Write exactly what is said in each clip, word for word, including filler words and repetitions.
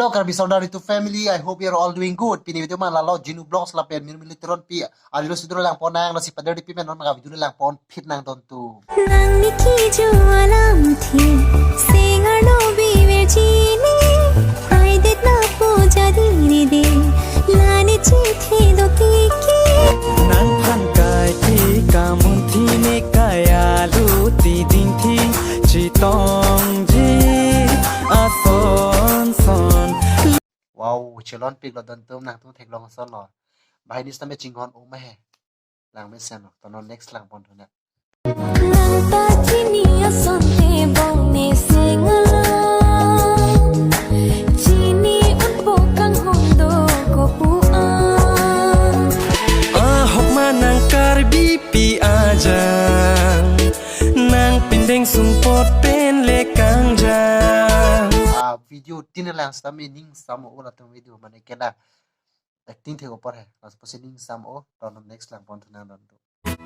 Hello Karbi Sordar YouTube family, I hope you are all doing good. Pini video ma lalo Jinu Vlogs lapen Mirmili Teronpi. Arilo sudro lang pon nang, lasi pader di pimen non maka video lang pon phit nang tontu. Nang niki ju alam thi, sengar no biver jini, ai det na puja diri de, lani chithi do tiki. Nang phan kai thi kamun thi ne kaya lu ti ding thi, chitong ji ason son. Wow, chelon pik lo don tum nang tum theklong son lo. Bahai ni sitame chinghon o ma he. Lang mesen lo. Tonon next lang pon thuna. Nang ta chini ason te bong ne sengala. Chini unpo kanghon do ko pu a. Ahok ma nang Karbipi ajang. Nang pindeng sumpot pen le kangjang. Ah, video tin lang sitame ning samo o latum video mane kena. Acting thek opor he. Laso pusi ning samo, tonon next lang pon thuna don tu.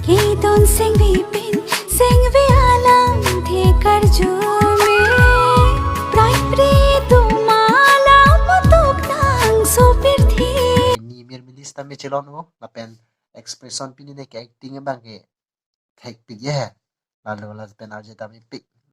Keton sengvi pin, sengvi alam the karju me. Prai pri tu mala mutuk nang sopir thi. Ni Mirmili sitame chelon o, lapen expression pini ne ke acting abang ke thek pik ye he. Lalu lapen arje tame pik.